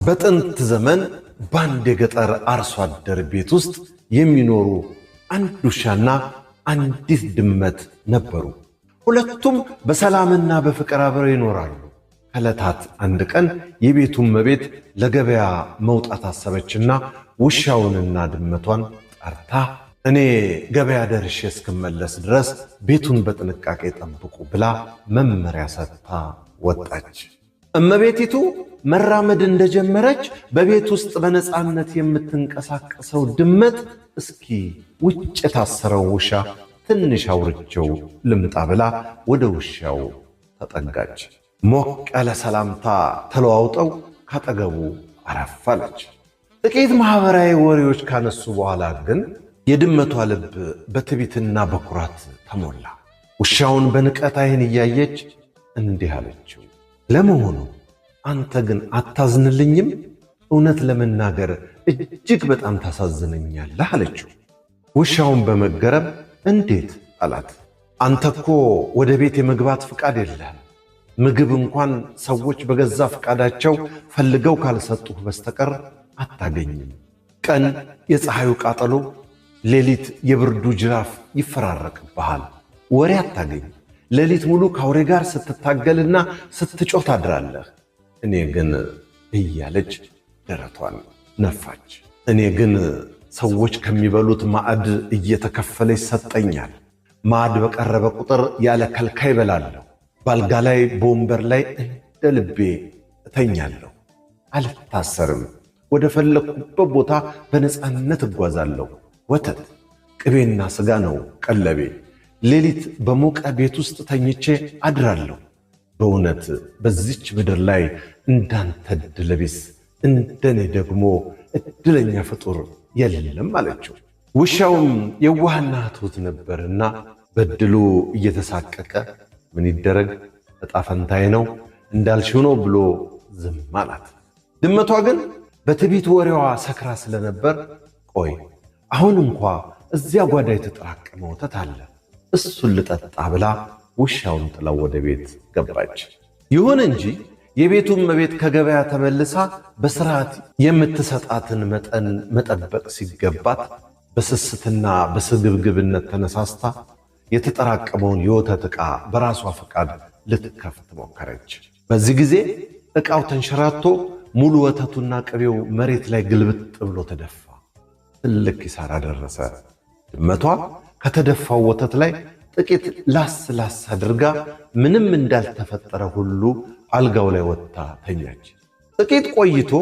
በጥንት ዘመን በአንድ የገጠር አርሶ አደር ቤት ውስጥ የሚኖሩ አንድ ውሻና አንዲት ድመት ነበሩ። ሁለቱም በሰላምና በፍቅር አብረው ይኖራሉ። ከዕለታት አንድ ቀን የቤቱ እመቤት ለገበያ መውጣት አሰበችና ውሻውንና ድመቷን ጠርታ እኔ ገበያ ደርሼ እስክመለስ ድረስ ቤቱን በጥንቃቄ ጠብቁ ብላ መመሪያ ሰጥታ ወጣች። እመቤቲቱ መራመድ እንደጀመረች በቤት ውስጥ በነፃነት የምትንቀሳቀሰው ድመት እስኪ ውጭ የታሰረው ውሻ ትንሽ አውርቼው ልምጣ ብላ ወደ ውሻው ተጠጋች። ሞቅ ያለ ሰላምታ ተለዋውጠው ካጠገቡ አረፍ አለች። ጥቂት ማኅበራዊ ወሬዎች ካነሱ በኋላ ግን የድመቷ ልብ በትዕቢትና በኩራት ተሞላ። ውሻውን በንቀት ዓይን እያየች እንዲህ አለችው፣ ለመሆኑ አንተ ግን አታዝንልኝም? እውነት ለመናገር እጅግ በጣም ታሳዝነኛለህ አለችው። ውሻውን በመገረም እንዴት አላት። አንተ እኮ ወደ ቤት የመግባት ፍቃድ የለህም። ምግብ እንኳን ሰዎች በገዛ ፍቃዳቸው ፈልገው ካልሰጡህ በስተቀር አታገኝም። ቀን የፀሐዩ ቃጠሎ፣ ሌሊት የብርዱ ጅራፍ ይፈራረቅብሃል። ወሬ አታገኝ። ሌሊት ሙሉ ከአውሬ ጋር ስትታገልና ስትጮህ ታድራለህ። እኔ ግን እያለች ደረቷን ነፋች። እኔ ግን ሰዎች ከሚበሉት ማዕድ እየተከፈለ ይሰጠኛል። ማዕድ በቀረበ ቁጥር ያለ ከልካይ እበላለሁ። በአልጋ ላይ በወንበር ላይ እንደ ልቤ እተኛለሁ። አልታሰርም። ወደ ፈለግኩበት ቦታ በነፃነት እጓዛለሁ። ወተት፣ ቅቤና ስጋ ነው ቀለቤ። ሌሊት በሞቀ ቤት ውስጥ ተኝቼ አድራለሁ። በእውነት በዚች ምድር ላይ እንዳንተ ዕድለ ቢስ እንደኔ ደግሞ ዕድለኛ ፍጡር የለም አለችው። ውሻውም የዋህና ትሁት ነበርና በድሉ እየተሳቀቀ ምን ይደረግ ዕጣ ፈንታዬ ነው እንዳልሽው ነው ብሎ ዝም አላት። ድመቷ ግን በትዕቢት ወሬዋ ሰክራ ስለነበር ቆይ አሁን እንኳ እዚያ ጓዳ የተጠራቀመ ወተት አለ እሱን ልጠጣ ብላ ውሻውን ጥላው ወደ ቤት ገባች። ይሁን እንጂ የቤቱ እመቤት ከገበያ ተመልሳ በስርዓት የምትሰጣትን መጠን መጠበቅ ሲገባት በስስትና በስግብግብነት ተነሳስታ የተጠራቀመውን የወተት ዕቃ በራሷ ፈቃድ ልትከፍት ሞከረች። በዚህ ጊዜ ዕቃው ተንሸራቶ ሙሉ ወተቱና ቅቤው መሬት ላይ ግልብጥ ብሎ ተደፋ። ትልቅ ኪሳራ ደረሰ። ድመቷ ከተደፋው ወተት ላይ ጥቂት ላስ ላስ አድርጋ ምንም እንዳልተፈጠረ ሁሉ አልጋው ላይ ወጥታ ተኛች። ጥቂት ቆይቶ